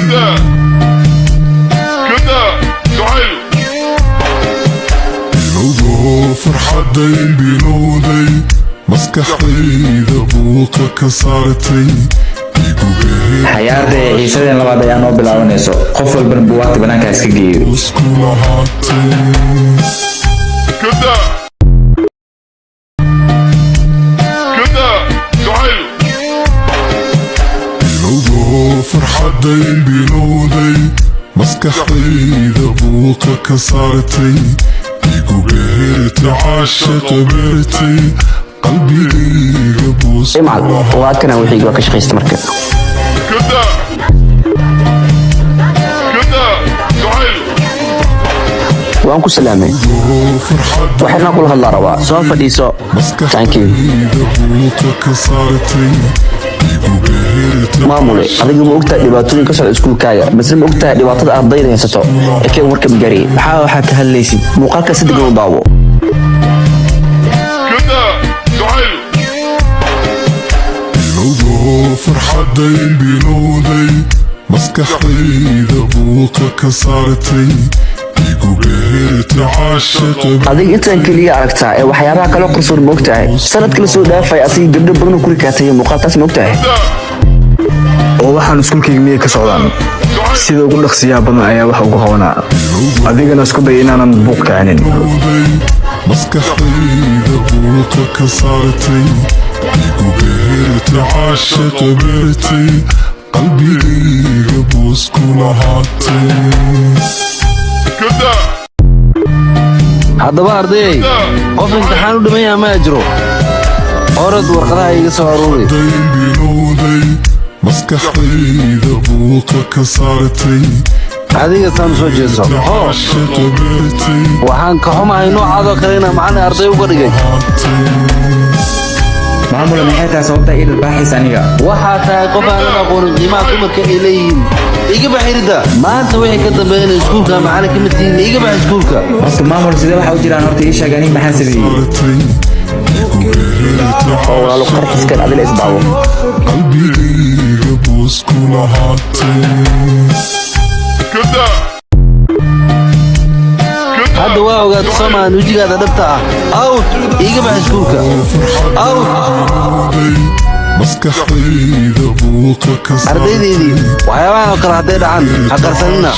Kada. Kada. Jacayl. Bilowdo farxadday bilowday, maskaxdayda buuqa ka saartay, igu Xayaarta ee xiisadeen labaad ayaa noo bilaabanayso. Qof walbana buugaagta banaanka iska geeyo. Isku lahaatay. Kada. Kada. Jacayl. Bilowdo farxadday bilowday, maskaxdayda buuqa ka saartay, igu beertay caashaqa, beertay qalbigayga buus. Macal, waa kana wixii waa ka shaqaysta marka. Kada. Kada. Jacayl. Waan ku salaamay. Waxaana kula hadlaa rabaa. Soo fadhiiso. Thank you. Maskaxdayda buuqa ka saartay, igu beertay. Maamule, adiga ma ogtahay dhibaatooyin ka socda iskuulkaaga? Mise ma ogtahay dhibaatada ardayda haysato ee keen warka magari? Maxaa waxaa ka hadlaysid? Muuqaalka si degan u daawo. Kada. Jacayl. Bilowdo farxadday bilowday, maskaxdayda buuqa ka saartay, igu beertay caashaqa. Adiga intaan keliya aragtaa ee waxyaabaha kala qarsoon ma ogtahay? Sanadka la soo dhaafay asiga gabdho badan oo ku rikaatay muuqaaltaas, ma ogtahay? Oo waxaan iskuulkayga miyay ka socdaan? Sida ugu dhaqsiyaha badan ayaa wax ugu qabanaa. Adigana isku day inaanan buuq kicinin. Bilowday, maskaxdayda buuqa ka saartay, igu beertay caashaqa, beertay qalbigayga boos ku lahaatay. Kada. Haddaba ardayay, qof imtixaan u dhiman yaha ma jiro. Orod, warqadaha iga soo aruuri. Day bilowday, maskaxdayda buuqa ka saartay. Adiga saan soo jeeso. Hoo. Caashaqa beertay. Waxaan ka xumahay noocaadoo kale inaan macallin arday uga dhigay. Maamule, maxay tahay sababta ii dharbaaxaysa aniga? Waxaa tahay qof aanan aqoonin qiimaha dumarka ay leeyihiin. Iga bax iridda. Maanta wixii ka dambeeya inay iskuulka macallin ka mid tihiin, iga bax iskuulka. Horta maamul, sidee waxa u jiraan? Horta ii sheeg, aniga maxaan sameeyey? Saartay, igu beertay. Oo walaalo, qarxiskan adila isdaawo. Qalbigayga boos ku lahaatay. Kada. Kada. Hadda waa ogaata soomaan wejigaada dhabta ah. Out, iga bax iskuulka, out. Bilowday, maskaxdayda buuqa ka Ardaydaydii, waxyaabahan oo kale hadday dhacaan ha qarsanina.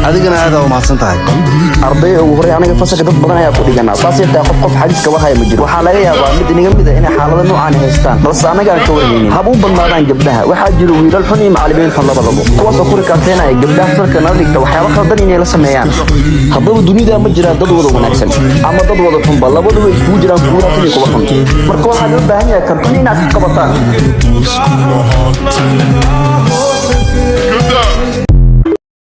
Adigana aad aa u mahadsan tahay. Arday, ugu horey anaga fasalka dad badan ayaa ku dhiganaa. Saasay tahay, qof qof xadiis kaba haya ma jiro. Waxaa laga yaabaa mid inaga mid a inay xaalado noocaan haystaan, balse annaga aan ka warhaynin. Hab u badnaadaan gabdhaha. Waxaa jiro wiilal xun iyo macallimiin xun labadaba, kuwaasoo ku rikaateenaya gabdhaha fasalka nala dhigta waxyaabo khaldan inay la sameeyaan. Haddaba dunida ma jiraan dad wada wanaagsan ama dad wada xunba. Labaduba iskugu jiraan, kuwa wanaagsan iyo kuwa xun. Marka waxaa loo baahan yahay kan xun inaad ka qabataan. Boos ku lahaatay.